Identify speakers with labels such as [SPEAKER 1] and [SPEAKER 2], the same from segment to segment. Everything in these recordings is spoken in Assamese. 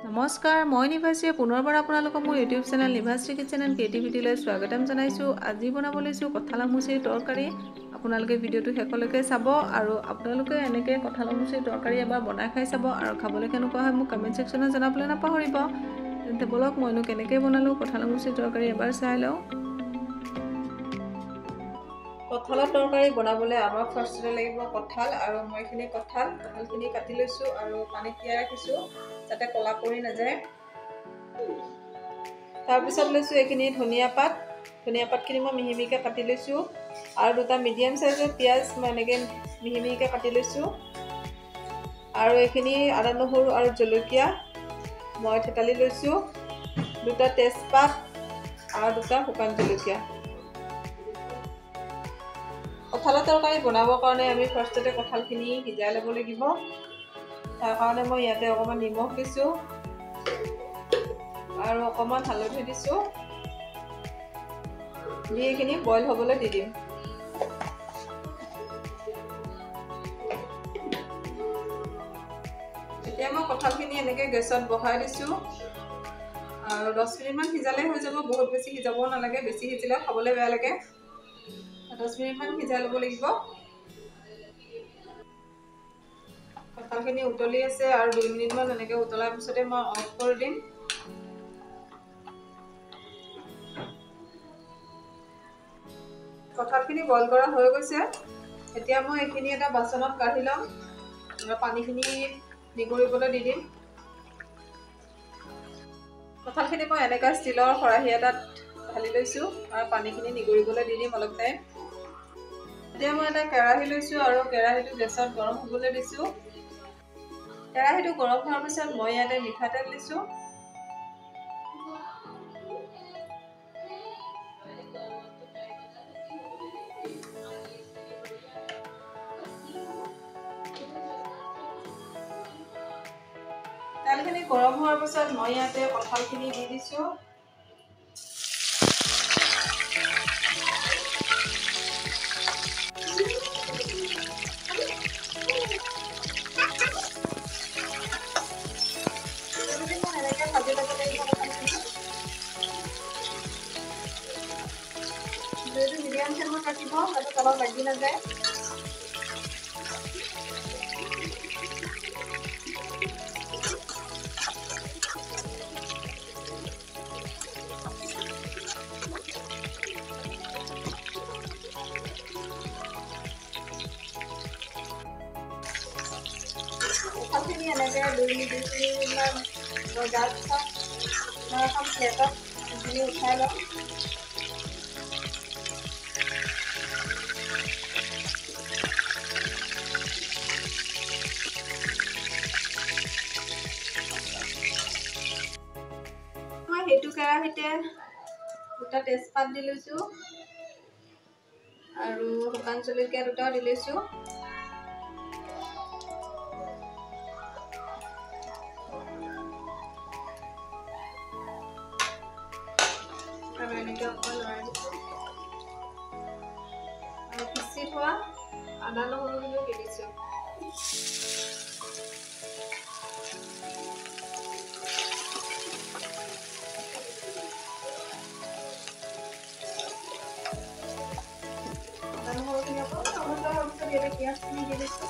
[SPEAKER 1] নমস্কাৰ, মই নিভাশ্ৰীয়ে পুনৰবাৰ আপোনালোকক মোৰ YouTube channel Nivashree kitchen and ক্ৰিয়েটিভিটিলৈ স্বাগতম জনাইছোঁ। আজি বনাব লৈছোঁ কঁঠালৰ মুচিৰ তৰকাৰী। আপোনালোকে ভিডিঅ'টো শেষলৈকে চাব আৰু আপোনালোকে এনেকৈ কঁঠালৰ মুচিৰ তৰকাৰী এবাৰ বনাই খাই চাব আৰু খাবলৈ কেনেকুৱা হয় মোক কমেণ্ট ছেকশ্যনত জনাবলৈ নাপাহৰিব। তেন্তে ব'লক মইনো কেনেকৈ বনালোঁ কঁঠালৰ মুচিৰ তৰকাৰী এবাৰ চাই লওঁ। কঁঠালৰ তৰকাৰী বনাবলৈ আমাক ফাৰ্ষ্টতে লাগিব কঁঠাল, আৰু মই এইখিনি কঁঠালখিনি কাটি লৈছোঁ আৰু পানীত তিয়াই ৰাখিছোঁ যাতে ক'লা পৰি নাযায়। তাৰপিছত লৈছোঁ এইখিনি ধনিয়া পাত। ধনিয়া পাতখিনি মই মিহি মিহিকৈ কাটি লৈছোঁ আৰু দুটা মিডিয়াম চাইজৰ পিঁয়াজ মই এনেকৈ মিহি মিহিকৈ কাটি লৈছোঁ। আৰু এইখিনি আদা নহৰু আৰু জলকীয়া মই থেতালি লৈছোঁ, দুটা তেজপাত আৰু দুটা শুকান জলকীয়া। কঁঠালৰ তৰকাৰী বনাবৰ কাৰণে আমি ফাৰ্ষ্টতে কঁঠালখিনি সিজাই ল'ব লাগিব। তাৰ কাৰণে মই ইয়াতে অকণমান নিমখ দিছোঁ আৰু অকণমান হালধি দিছোঁ, দি এইখিনি বইল হ'বলৈ দি দিম। এতিয়া মই কঁঠালখিনি এনেকৈ গেছত বহাই দিছোঁ আৰু 10 মিনিটমান সিজালেই হৈ যাব। বহুত বেছি সিজাবও নালাগে, বেছি সিজিলে খাবলৈ বেয়া লাগে। 10 মিনিটমান সিজাই ল'ব লাগিব। কঁঠালখিনি উতলি আছে আৰু 2 মিনিটমান এনেকৈ উতলাৰ পিছতে মই অফ কৰি দিম। কঁঠালখিনি বইল কৰা হৈ গৈছে। এতিয়া মই এইখিনি এটা বাচনত কাঢ়ি ল'ম আৰু পানীখিনি নিগৰিবলৈ দি দিম। কঁঠালখিনি মই এনেকুৱা ষ্টীলৰ খৰাহী এটাত ঢালি লৈছোঁ আৰু পানীখিনি নিগৰিবলৈ দি দিম অলপ টাইম। এতিয়া মই এটা কেৰাহী লৈছোঁ আৰু কেৰাহীটো গেছত গৰম হ'বলৈ দিছোঁ। কেৰাহীটো গৰম হোৱাৰ পিছত মই ইয়াতে মিঠাতেল দিছোঁ। তেলখিনি গৰম হোৱাৰ পিছত মই ইয়াতে কঁঠালখিনি দি দিছোঁ। জুইটো মিডিয়াম ফ্লেমত ৰাখিব যাতে তলত লাগি নাযায়। কঁঠালখিনি এনেকৈ 2 মিনিটমান ভজাৰ পিছত মই এখন প্লেটত সেইখিনি উঠাই ল'ম। মই সেইটো কেৰাহীতে দুটা তেজপাত দি লৈছোঁ আৰু শুকান জলকীয়া দুটাও দি লৈছোঁ। আৰু এনেকৈ অকণমান লৰাই দিছোঁ আৰু পিচি থোৱা আদা নহৰুখিনিও দি দিছোঁ। আদা নহৰুখিনি অকণমান ৰঙচুৱা হোৱাৰ পিছত ইয়াতে পিঁয়াজখিনি দি দিছোঁ।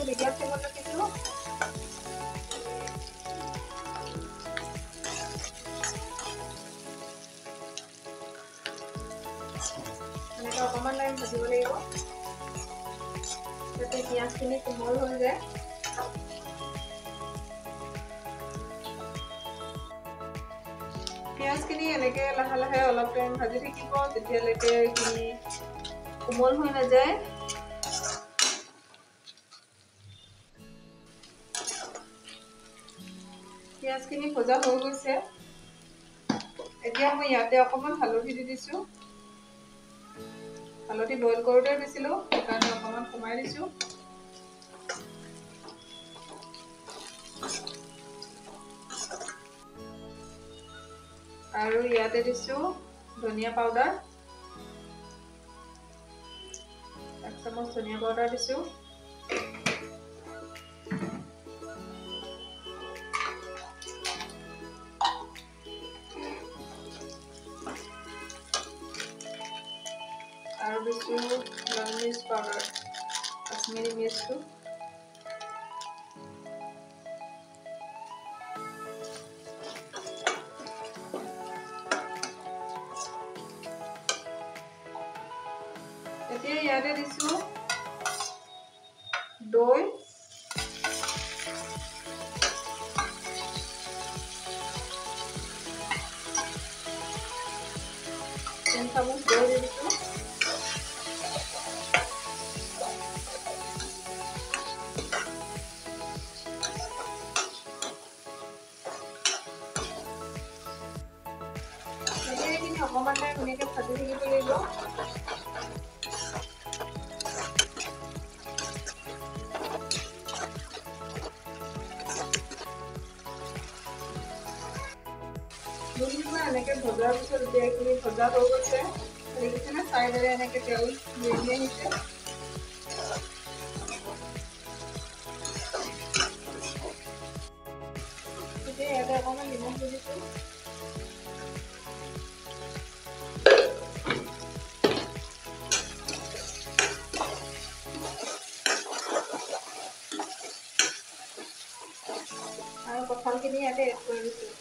[SPEAKER 1] মিডিয়াম ফ্লেমত ৰাখিছোঁ। এনেকৈ অকণমান টাইম ভাজিব লাগিব যাতে পিঁয়াজখিনি কোমল হৈ যায়। পিঁয়াজখিনি এনেকৈ লাহে লাহে অলপ টাইম ভাজি থাকিব যেতিয়ালৈকে এইখিনি কোমল হৈ নাযায়। পিঁয়াজখিনি ভজা হৈ গৈছে। এতিয়া মই ইয়াতে অকণমান হালধি দি দিছোঁ। হালধি বইল কৰোঁতে দিছিলোঁ, সেইকাৰণে অকণমান কমাই দিছোঁ। আৰু ইয়াতে দিছোঁ ধনিয়া পাউডাৰ, 1 চামুচ ধনিয়া পাউডাৰ দিছোঁ। আৰু দিছোঁ লাল মিৰ্চ পাউডাৰ, কাশ্মীৰী মিৰ্চটো। এতিয়া ইয়াতে দিছোঁ দৈ। 3 চামুচ দৈ দি দিছোঁ। এইখিনি অকণমান টাইম ধুনীয়াকৈ ভাজি থাকিব লাগিব। দুমিনিটমান এনেকৈ ভজাৰ পিছত এতিয়া এইখিনি ভজা হৈ গৈছে। দেখিছেনে চাইডেৰে এনেকৈ তেল বেৰি আহিছে। এতিয়া ইয়াতে অকণমান নিমখ দি দিছোঁ। আৰু কঁঠালখিনি ইয়াতে এড কৰি দিছোঁ।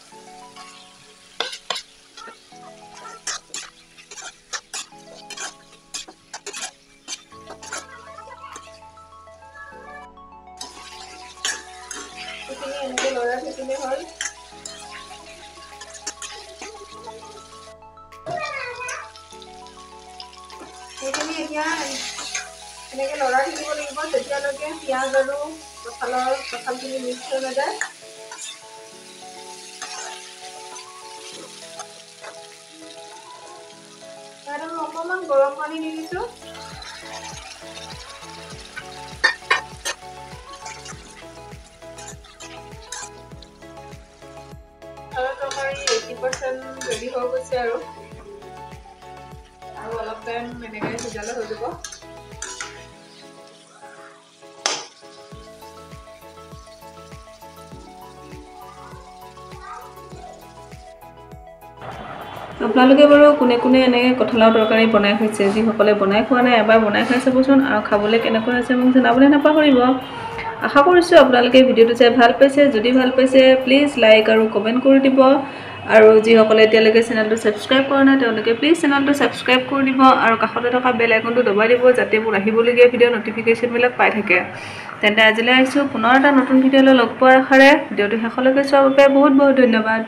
[SPEAKER 1] সেইখিনি এনেকৈ লৰাই থাকিলে হ'ল। সেইখিনি এতিয়া এনেকৈ লৰাই থাকিব লাগিব যেতিয়ালৈকে পিঁয়াজ আৰু কঁঠালখিনি মিক্স হৈ নাযায়। তাত আমি অকণমান গৰম পানী দি দিছোঁ। কঁঠালৰ তৰকাৰী 80% ৰেডি হৈ গৈছে আৰু অলপ টাইম এনেকৈ সিজালে হৈ যাব। আপোনালোকে বাৰু কোনে কোনে এনেকৈ কঁঠালৰ তৰকাৰী বনাই খাইছে? যিসকলে বনাই খোৱা নাই এবাৰ বনাই খাই চাবচোন আৰু খাবলৈ কেনেকুৱা হৈছে মোক জনাবলৈ নাপাহৰিব। আশা কৰিছোঁ আপোনালোকে ভিডিঅ'টো চাই ভাল পাইছে। যদি ভাল পাইছে প্লিজ লাইক আৰু কমেণ্ট কৰি দিব। আৰু যিসকলে এতিয়ালৈকে চেনেলটো ছাবস্ক্ৰাইব কৰা নাই তেওঁলোকে প্লিজ চেনেলটো ছাবস্ক্ৰাইব কৰি দিব আৰু কাষতে থকা বেল আইকনটো দবাই দিব যাতে মোৰ আহিবলগীয়া ভিডিঅ' ন'টিফিকেশ্যনবিলাক পাই থাকে। তেন্তে আজিলৈ আহিছোঁ, পুনৰ এটা নতুন ভিডিঅ'লৈ লগ পোৱাৰ আশাৰে। ভিডিঅ'টো শেষলৈকে চোৱাৰ বাবে বহুত বহুত ধন্যবাদ।